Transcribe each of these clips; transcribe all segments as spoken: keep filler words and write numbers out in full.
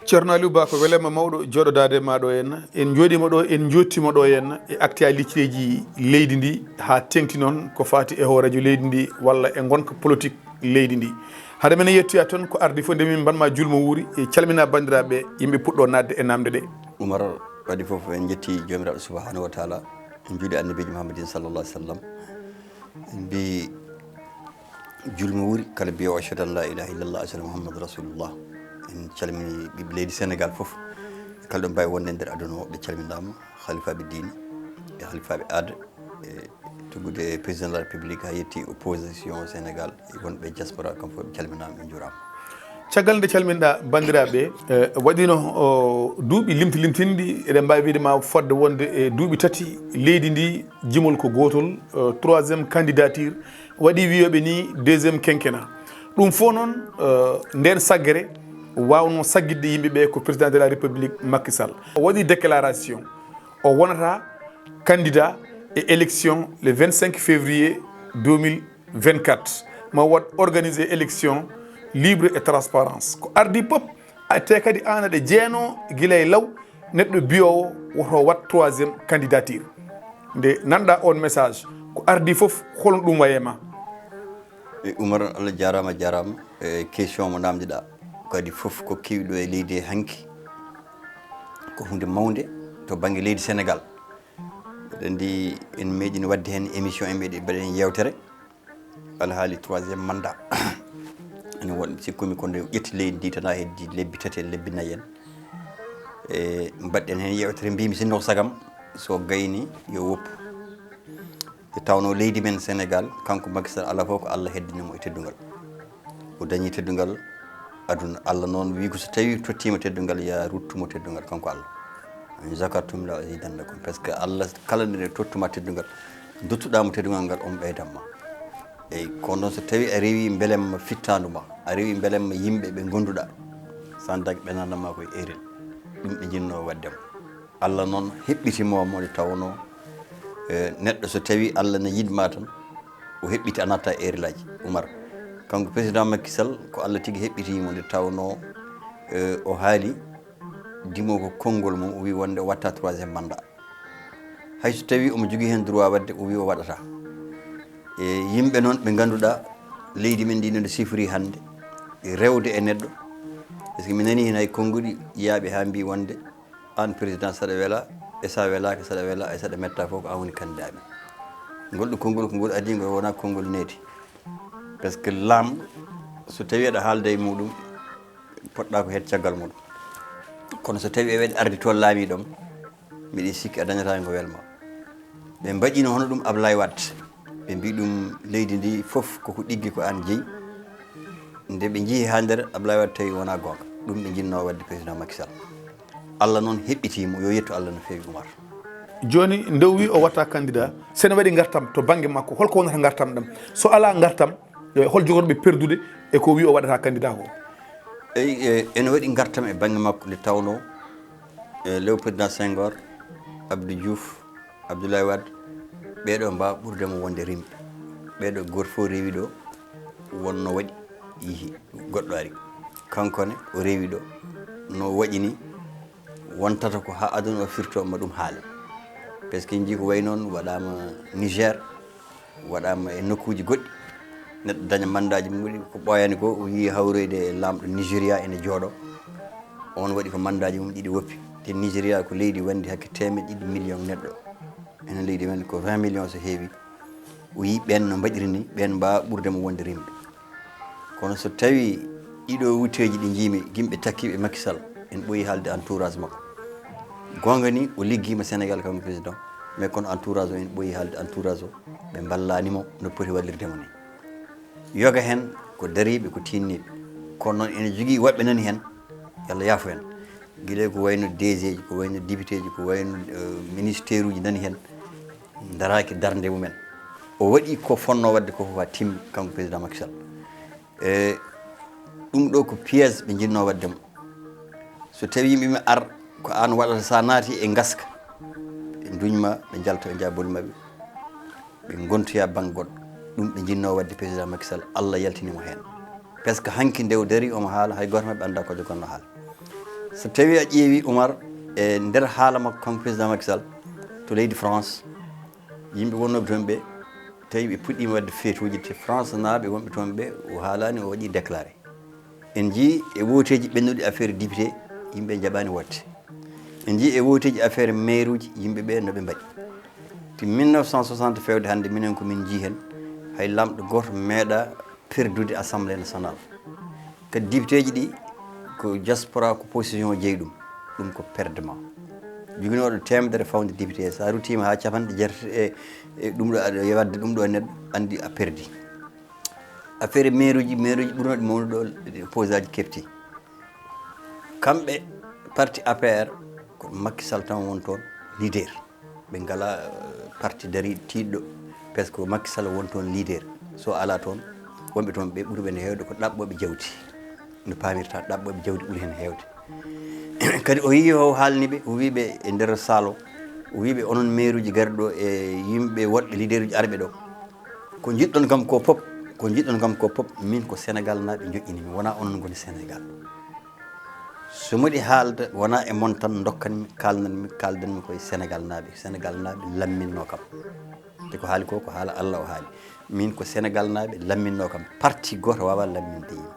Ceerno Aliou Ba, ko weleema mawɗo jooɗodaade ma ɗo henna. En njooɗiima ɗo, en njooɗtiima ɗo henna e actualité ji leydi ndi haa teeŋti noon ko faati e hooreejo leydi ndi walla e ngonka politik leydi ndi. Hade men yettoya toon, ko ardii fof nde min mbaɗ ma julmo wuuri e calmina banndiraaɓe yimɓe puɗɗo naatde e naamnde ɗe. Umar, waɗi fof en njetti Joomiraaɗo Subhaanahu wa Taala, en njuuli Annabiijo Muhammadin sallallahu alaihi wasallam. En mbi julmo wuuri kala mbiyo ashhadu an la ilaha illallah ashhadu Muhammadu Rasulullah. En calmini ɓiɓɓe leydi Sénégal fof, kala ɗo mbawi wonde e nder aduna o, ɓe calminaama, halifaaɓe diine e halifaaɓe aada, e tuggude e président de la République haa yetti opposition Sénégal e wonɓe diaspora, kam fof ɓe calminaama, ɓe njuuraama. Caggal nde calminɗa banndiraaɓe, eh, waɗino, o, duuɓi limti limtinɗi, eɗen mbaawi wiyde ma fodde wonde e duuɓi tati leydi ndi jimol ko gootol, eh, troisième candidature, waɗi wiyooɓe ni deuxième quinquennat. Ɗum fof noon, eh, ndeen saggere waawno saggitde yimɓe ɓe ko président de la République Macky Sall. O waɗi déclaration, o wonata candidat e élection le vingt-cinq février deux mille vingt-quatre. Ma waɗ organiser élection libre et transparence. Ko ardii pop, a te kadi aan aɗa jeenoo gila e law, neɗɗo biyoowo woto waɗ troisième candidature. Nde nanɗa on message, ko ardii fof, holno ɗum wayi e ma? E Umar, Allah jaaraama, jaaraama. E question mo namdiɗa, kadi fof ko kewi ɗo e leydi he hanki, ko hunde mawnde to bannge leydi Sénégal. Mbeɗa anndi en meeɗino waɗde heen émission, en meeɗi mbaɗa heen yeewtere, alhaali troisième mandat. Ene won, sikkumi ko nde ƴetti leydi ndi tan, a heddi lebbi tati en, lebbi nayi en. E mbaɗɗen heen yeewtere, mbimi sinno ko sagam, so gayni yo woppu. Nde tawnoo leydi men Sénégal, kanko Macky Sall, alaa fof ko Allah heddini mo e teddungal. O dañi teddungal aduna. Allah noon wi ko so tawi tottiima teddungal, ya ruttumo teddungal kanko Allah. "In shakartum la azidannakum." Parce que Allah kala nde tottuma teddungal, duttuɗa mo teddungal ngal, on ɓeydan ma. Eyyi, kono noon so tawi a rewi mbelemma fittandu ma, a rewi mbelemma yimɓe ɓe gonduɗa, sandak ɓe nanama koye erreur. Ɗum ɓe jinno waddema. Allah noon heɓɓitimo mo nde tawnoo, eh, neɗɗo so tawi Allah ne yiɗma tan, o heɓɓiti a natta e erreur aji. Umar, kanko président Macky Sall, ko Allah tigi heɓɓitimo nde tawnoo, eh, o haali dimo ko konngol mum, o wi wonde o watta troisième mandat. Hay so tawi omo jogii heen droit waɗde, o wi o waɗata. E yimɓe noon ɓe ngannduɗaa leydi men ndi no nde sifori hannde, e rewde e neɗɗo, parce que mi nanii heen hay konnguɗi yiyaaɓe haa mbii wonde aan président saɗa wela, e sa welaaka saɗa wela, e saɗa metta fof ko aan woni candidat men. Ngol ɗo konngol ko ngol adii ngol wonaa konngol needi. Parce que laamɗo so tawi aɗa haalda e muɗum, poɗɗa ko heen caggal muɗum. Kono so tawi a waɗi arde toon laamiɗo, mbiɗa sikki a dañata ko welma. Ɓe mbaɗino hono ɗum Ablaye Wade. Ɓe mbi ɗum leydi ndi fof koko ɗiggi ko aan jeyi. Nde ɓe njehi haa nder, Ablaye Wade tawi wonaa goonga. Ɗum ɓe njinnoo waɗde président Macky Sall. Allah noon heɓɓitii mo, yo yettu Allah no feewi, Umar. Jooni, nde o wi o watta candidat, so ene waɗi ngartam to bannge makko, holko wonata ngartam ɗam? So alaa ngartam, e hol jogorɓe perdude e ko wi o waɗata candidat ko? Eyi, e, ene waɗi ngartam e bannge makko nde tawnoo, e, Léopold Sédar Senghor, Abdou Diouf, Abdoulaye Wade, ɓeeɗo mbaa ɓurde mo wonde rimɓe. Ɓeeɗo gooto fof rewi ɗo, wonno waɗi, yihi, goɗɗo ari. Kanko ne, o rewi ɗo, no waɗi ni, wontata ko haa aduna o firto, ma ɗum haala. Parce que en njii ko wayi noon waɗaama Niger, waɗaama e nokkuuji goɗɗi. Neɗɗo daña mandaaji mum, ko ɓooyaani ko, o yiyi hawroyde e laamɗo Nigeria ene jooɗo. On waɗi ko mandaaji mum ɗiɗi woppi. Te Nigeria ko leydi wonndi hakke teemeɗɗe ɗiɗi million neɗɗo. Enen leydi men ko vingt millions so heewi. O yii ɓeen no mbaɗiri ni, ɓeen mbaa ɓurde mo wonde rimɓe. Kono so tawi ɗiɗo wuteeji ɗi njiimi, yimɓe takkiiɓe Macky Sall, en ɓooyi haalde entourage makko. Goonga ni, o liggiima Sénégal kanko président, mais kono entourage o, en ɓooyi haalde entourage o, ɓe mballaani mo no poti wallirde mo ni. Yoga heen ko dariiɓe, ko tiinniiɓe. Kono noon ene jogii woɓɓe nani heen, Yalla yaafo en. Gila ko wayno D G ji, ko wayno député ji, ko wayno, eh, ministère uji nani heen, daraaki darnde mumen. O waɗi ko fonnoo waɗde ko fof haa timmi, kanko président Macky Sall. E ɗum ɗo ko piège ɓe njinnoo waɗde mo. So tawi yimɓe mi ar ko aan waɗata, so a naati e ngaska, ɓe nduñma, ɓe njalta, ɓe njaha boli maɓɓe, ɓe ngontoya bannge goɗɗo. Ɗum ɓe njinnoo waɗde président Macky Sall, Allah yaltini mo heen. Parce que hanki nde o dari omo haala, hay gooto maɓɓe annda ko jogonno haala. So tawi a ƴeewi Oumar, e nder haala makko kanko président Macky Sall to leydi France, yimɓe wonnooɓe toon ɓe tawi ɓe puɗɗiima waɗde feetuuji te France naaɓe wonɓe toon ɓe o haalani, o waɗi déclaré. En njii e wooteeji ɓennuɗi affaire député, yimɓe njaɓaani woɗde. En njii e wooteeji affaire maire uji, yimɓe ɓe no ɓe mbaɗi. Ti mille neuf cent soixante fewde hannde, minen ko min njii heen, hay laamɗo gooto meeɗa perdude Assemblée nationale. Kadi député ji ɗi ko diaspora, ko position jeyi ɗum. Ɗum ko perdement. Joginooɗo teemedere fawde député, so a ruttiima haa capanɗe jeetati e, e ɗum ɗo aɗa wadde ɗum ɗo neɗɗo, anndi a perdi. Affaire maire uji, maire uji ɓurnooɗi mawnude ɗo, pouvoir uji kefti. Kamɓe parti A P R, ko Macky Sall tan won toon leader. Ɓe ngala, eh, parti dari tiiɗɗo, parce que Macky Sall won toon leader. So ala toon, wonɓe toon ɓe ɓuri ɓe heewde ko ɗaɓɓooɓe jawdi. No paamirta, ɗaɓɓooɓe jawdi ɓuri heen heewde. Kadi o yii o haalni ɓe, o wii ɓe e nder saalo, o wii ɓe, "Onon maire uji garɗo e yimɓe woɗɓe leader uji arɓe ɗo. Ko njiɗɗon kam ko pop, ko njiɗɗon kam ko pop, min ko Sénégal naaɓe njoƴƴini mi, wonaa onon ngoni Sénégal." So mboɗi haalda, wonaa e mon tan ndokkanmi, kaalnanmi, kaaldanmi koye Sénégal naaɓe. Sénégal naaɓe lamminno kam. Te ko haali ko, ko haala Allah o haali. Min ko Sénégal naaɓe lamminno kam. Parti gooto waawaa lamminde yimɓe.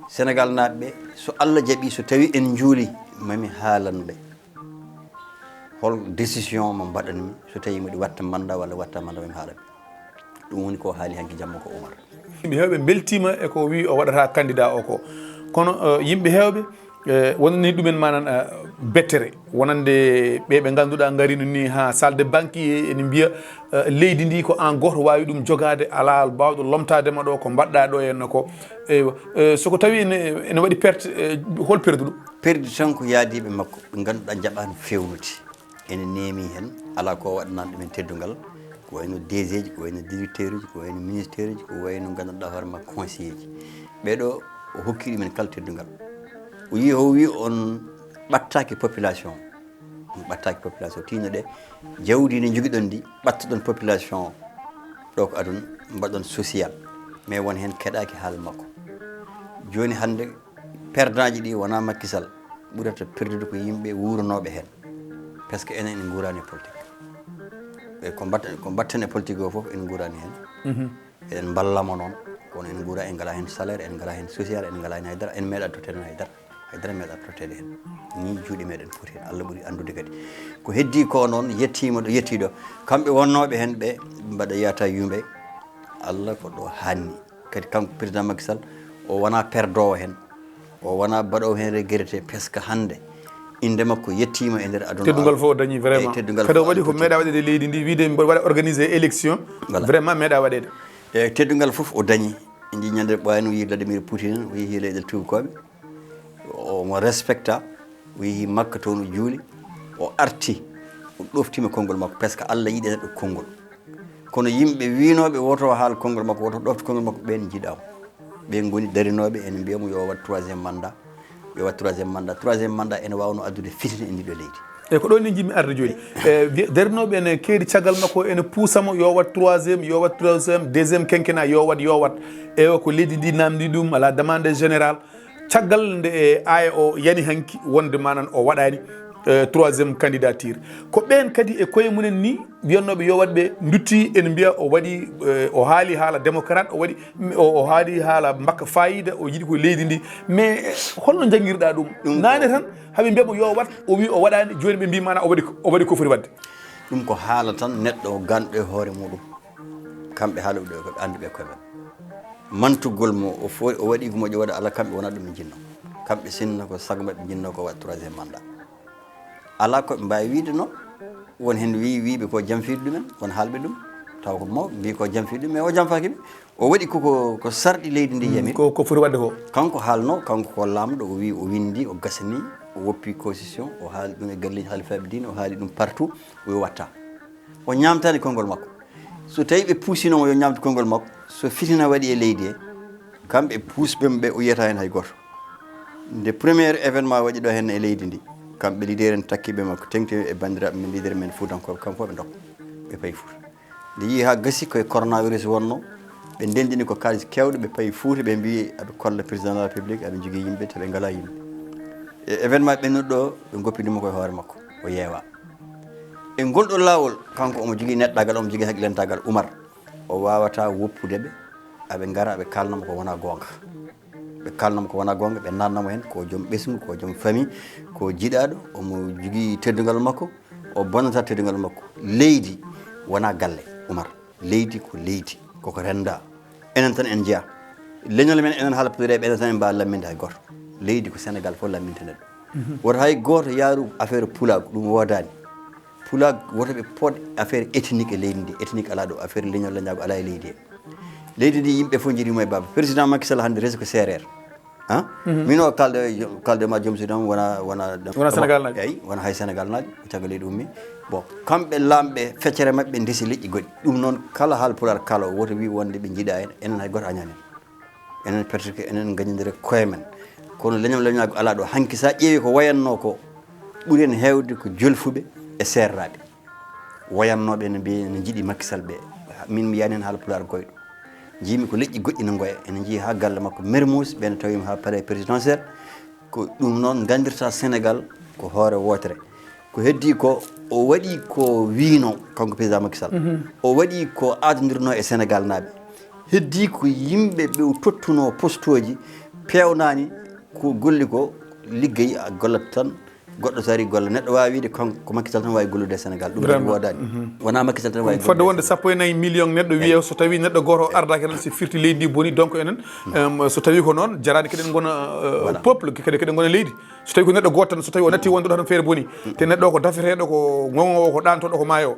Sénégal naaɓe, so Allah jaɓi, so tawi en njuuli, mami haalan ɓe hol décision mo mbaɗanmi, so tawi mboɗi watta mandat walla watta mandat, mami haala ɓe. Ɗum woni ko haali hanki jamma ko Oumar. Yimɓe heewɓe mbeltiima e ko wii o waɗata candidat o ko. Kono, eh, yimɓe heewɓe, eh, wonani ɗumen manan, eh, bettere. Wonande ɓe ɓe ngannduɗaa ngarino ni haa salle de banque, e-, ene mbiya, eh, leydi ndi ko an gooto waawi ɗum jogaade, alaa baawɗo lomtaade ma ɗo ko mbaɗɗa ɗo henno ko. Eywa, eh, so ko tawi ene, ene waɗi perte, eh, hol perduɗo? Perdi tan ko yaadiiɓe makko, ɓe ngannduɗaa njaɓaani fewnude. Ene neemi heen, alaa ko waɗanaani ɗumen teddungal, ko wayno D G ji, ko wayno directeur uji, ko wayno ministère uji, ko wayno ngannduɗaa hoore makko conseiller ji. Ɓeeɗo o hokki ɗumen kala teddungal. O yii, o wii on ɓattaaki population. On ɓattaaki population. Tiinoɗe jawdi ndi njogiɗon ndi, ɓattoɗon population o. Ɗo ko aduna, mbaɗon social. Mais won heen keɗaaki haala makko. Jooni hannde, perdant ji ɗi wonaa Macky Sall ɓurata perdude ko yimɓe wuuranooɓe heen. Parce que enen en nguuraani e politique. E ko mbatta-, ko mbatten e politique o fof en nguuraani heen. Mhm. Eɗen mballa mo noon, kono en nguura, en ngalaa heen salaire, en ngalaa heen social, en ngalaa heen haydara, en meeɗa totteede heen haydara. Haydara meeɗa totteede heen. Ni juuɗe meɗen foti heen. Allah ɓuri anndude kadi. Ko heddi ko noon yettiima ɗo, yettii ɗo. Kamɓe wonnooɓe heen ɓe mbaɗa yata yumɓe. Allah ko ɗo hanni. Kadi kanko président Macky Sall, o wonaa perdoowo heen. O wonaa baɗoowo heen regretté, parce que hannde innde makko yettiima e nder aduna. Teddungal fof o dañi vraiment. Eyi, teddungal fof o dañi. Kadi o waɗi ko meeɗa waɗede e leydi ndi, wiide mboɗo waɗa organisé élection. Voilà. Vraiment meeɗa waɗede. Eyi, teddungal fof o dañi. En njii ñande ɓooyani o yii Vladimir Poutine, o yehi leyɗe tuubakooɓe. Omo respecta, o yehi Makka toon o juuli, o arti, o ɗoftiima konngol makko, parce que Allah yiɗi neɗɗo konngol. Kono yimɓe wiinooɓe woto haal konngol makko, woto ɗofto konngol makko, ɓeen njiɗaama. Ɓe ngoni darinooɓe ene mbiya mo yo waɗ troisième mandat, yo waɗ troisième mandat. Troisième mandat ene waawno addude fitina e ndiɗo leydi. Eyi, ko ɗo ni njiɗmi arde jooni. E, wiya-, darinooɓe ene keedi caggal makko, ene puusa mo yo waɗ troisième, yo waɗ troisième, deuxième quinquennat, yo waɗ, yo waɗ. Ewa, ko leydi ndi namdi ɗum, ala demande générale. Caggal nde e aaya o yani hanki wonde manan o waɗani, eh, troisième candidature. Ko ɓen kadi e koye mumen ni wiyannooɓe yo waɗ ɓe ndutti, ene mbiya o waɗi, eh, o haali haala démocrate, o waɗi, o, o haali haala mbakka fayida, o yiɗi ko leydi ndi. Mais, eh, holno janngirɗa ɗum? Ɗum ko naane tan, haɓe mbiya mo yo waɗ, o wi o waɗani, jooni ɓe mbi mana o waɗi ko, o waɗi ko foti waɗde. Ɗum ko haala tan neɗɗo o ganɗo e hoore muɗum. Kamɓe haalooɓe ɗo, ko ɓe annduɓe koye maɓɓe. Mantugol mo, o fo-, o waɗi ko moƴƴi waɗa, alaa, kamɓe wonaa ɗum ɓe njinnoo. Kamɓe sinno ko sago maɓɓe njinnoo ko waɗa troisième mandat. Alaa ko ɓe mbaawi wiyde noon. Won heen wii-, wiiɓe ko jamfiiɗo ɗumen, won haalɓe ɗum. Taw ko mawɓe mbii ko jamfiiɗo ɗum, mais o jamfaaki ɓe. O waɗi ko, ko, ko sarɗi leydi ndi yamiri. Ko, ko foti waɗde ko. Kanko haalnoo, kanko ko laamɗo, o wii, o winndi, o gasanii, o woppi constitution, o haali ɗum e galleeji halifaaɓe diine, o haali ɗum partout, o watta. O ñaamtaani konngol makko. So tawii ɓe puusino mo yo ñaamtu konngol makko, so fitina waɗi e leydi he, kamɓe puusɓe mo ɓe, o yiyata heen hay gooto. Nde premier événement waɗi ɗo heen e leydi ndi, kamɓe leader en takkiiɓe makko, teŋti e banndiraaɓe men, leader men fuutankooɓe, kamɓe fof ɓe ndokka. Ɓe payi Fuuta. Nde yii haa gasi koye coronavirus wonnoo, Ɓe ndendini ko kaalis keewɗo, ɓe payi Fuuta, ɓe mbiyi aɓe kolla président de la République, aɓe njogii yimɓe, to ɓe ngalaa yimɓe. E événement ɓennuɗo ɗo, ɓe ngoppini mo koye hoore makko, o yeewa. E ngol ɗo laawol, kanko omo jogii neɗɗaagal, omo jogii hakkilantaagal, Umar. O waawataa woppude ɓe, aɓe ngara, aɓe kaalna mo ko wonaa goonga. Ɓe kaalna mo ko wonaa goonga, ɓe naatna mo heen, ko joom ɓesngu, ko joom famille, ko jiɗaaɗo, omo jogii teddungal makko, o bonnataa teddungal makko. Leydi wonaa galle, Umar. Leydi ko leydi, koko renndaa. Enen tan en njeyaa. Leñol men, enen haala Pulaar, enen tan en mbaawa lamminde hay gooto. Leydi ko Sénégal fof lamminta neɗɗo. Woto hay gooto yaaru affaire pulaagu, ɗum woodaani. Pulaar, woto ɓe poɗ affaire ethnique e leydi ndi. Ethnique alaa ɗo, affaire leñol leñaagu alaa e leydi he. Leydi ndi yimɓe fof njiɗi mo e baaba. Président Macky Sall hannde resi ko seereer. Han? Min o kalde, kalde ma joom suudu am wona, wona, Wona Sénégal naajo. Eyi, wona hay Sénégal naajo, caggal leydi ummi. Bon, kamɓe laamɓe, feccere maɓɓe ndesi leƴƴi goɗɗi. Ɗum noon, kala haal pulaar kala, woto wi wonde ɓe njiɗa en, enen hay gooto añaani en. Enen, parce que enen ngañodira koye men. Kono leñol leñaagu alaa ɗo. Hanki, so a ƴeewi ko wayatnoo ko, ɓuri en heewde ko jolfuɓe e seerraaɓe. Wayatnooɓe ene mbiya ene njiɗi Macky Sall ɓe. Min mi yaani heen haala pulaar goyɗo. Njiimi ko leƴƴi goɗɗi ne ngoya. Ene njiyi haa galle makko Mermoz, ɓe ne tawi mi haa palais présidentiel. Ko ɗum noon nganndirta Sénégal ko hoore wootere. Ko heddii ko, o waɗi ko wiino kanko président Macky Sall. O waɗi ko aadondirnoo e Sénégal naaɓe. Heddii ko yimɓe ɓe o tottunoo postooji peewnaani ko golli ko, liggey a gollat tan, goɗɗo so ari golla. Neɗɗo waawi wiide kanko ko Macky Sall tan waawi gollude e Sénégal. Ɗum kadi Vraiment. Woodaani. Wonaa Macky Sall tan waawi Fodde gollude wonde sappo e nayi million neɗɗo wiye, so tawi neɗɗo gooto ardaki tan, si firti leydi ndi boni, donc enen, em, so tawi ko noon, jaraani keɗen ngona, eh, Voilà. Peuple, keɗen, keɗen ngona leydi. So tawi ko neɗɗo gooto tan, so tawi o natti wonde ɗo tan feere boni. Te neɗɗo o ko dafeteeɗo, ko ŋoŋoowo, ko ɗaanotooɗo, ko maayoowo.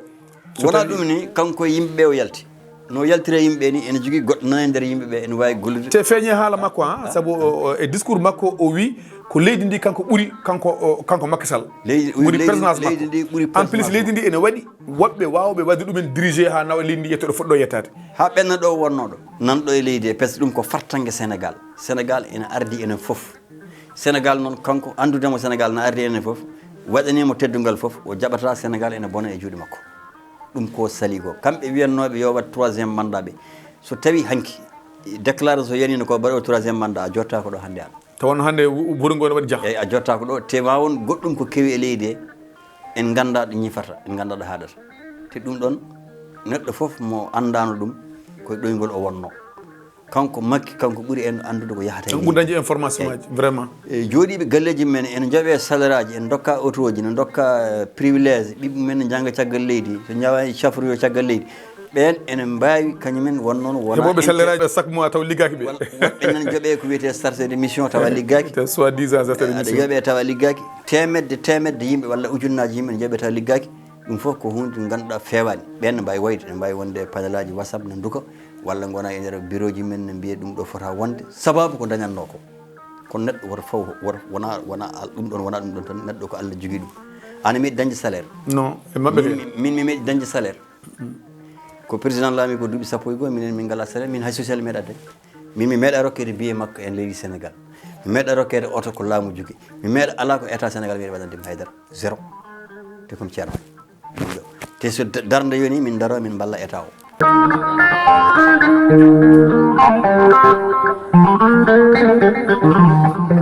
So Wonaa tawi ɗum ni, kanko e yimɓe ɓe o yalti. No yaltira yimɓe ni, ene jogii goɗɗo nana e nder yimɓe ɓe, ene waawi gollude. Te feeñe haala makko, ha, sabu o, o, e discours makko, o wi ko leydi ndi kanko ɓuri, kanko, o, kanko Macky Sall. Leydi, Ɓuri leydi, personnage leydi makko. Ndi ɓuri En plus, personnage leydi makko. Ndi ene waɗi woɓɓe waawɓe waɗde ɗumen diriger ha nawa leydi ndi yetto ɗo fotɗo yettaade. Ha ɓenna ɗo wonnoo ɗo. Nan ɗo e leydi he, parce que ɗum ko fartange Sénégal. Sénégal ene ardi enen fof. Sénégal noon, kanko anndude mo Sénégal na ardi enen fof, waɗanii mo teddungal fof, o jaɓataa Sénégal ene bona e juuɗe makko. Ɗum ko sali ko. Kamɓe wiyannooɓe yo waɗ troisième mandat ɓe, so tawi hanki déclaration yaniino ko mbaɗo troisième mandat, a jottaako ɗo hannde an. Tawa no hannde wu-, wuuro ngo ene waɗi jah. Eyi, a jottaako ɗo, te ma won goɗɗum ko kewi e leydi he, en nganndaa ɗo ñifata, en nganndaa ɗo haaɗata. Te ɗum ɗon, neɗɗo fof mo anndaano ɗum, ko e ɗoyngol o wonnoo. Kanko Macky, kanko ɓuri en anndude ko yahata e Kanko ɓuri dañde information Eyi. Aji, vraiment. E jooɗiiɓe galleeji men, ene njoɓee salaire aji, ene ndokka otooji, ene ndokka, eh, privilège, ɓiɓɓe men ne njannga caggal leydi, so ñawa e chauffeur yo caggal leydi. Ɓeen ene mbaawi, kañum en won noon, wona Heɓooɓe salaire aji, chaque mois taw liggaaki ɓe. Walla woɓɓe nan njoɓee ko wiyetee chargé de mission tawa liggaaki. Te soi-disant chargé de Aɗa mission. Yoɓee tawa liggaaki. Teemedde, teemedde yimɓe walla ujunnaaji yimɓe ne njoɓee tawa liggaaki. Ɗum fof ko huunde nde ngannduɗaa feewaani. Ɓeen ne mbaawi wayde, ne mbaawi wonde e panelaaji WhatsApp ne nduka, walla ngona e nder birooji men ne mbiya ɗum ɗo fota wonde. Sababu ko dañatnoo ko. Kono neɗɗo woto faw, woto, wona, wona al-, ɗum ɗon, wona ɗum ɗon tan, neɗɗo ko Allah jogii ɗum. An a meeɗi dañde salaire? Non, e maɓɓe Min, kay. Min, min mi meeɗi dañde salaire. Ko président laami ko duuɓi sappo e goo, minen min ngalaa salaire, min hay social meeɗa dañ. Min mi meeɗa rokkeede billet makko en leydi Sénégal. Mi meeɗa rokkeede oto ko laamu jogi. Mi meeɗa alaa ko état Sénégal meeɗi waɗande mi haydara. Zéro. Te ko mi ceerno. Te so da-, darnde yoni, min ndaro, min mballa état o.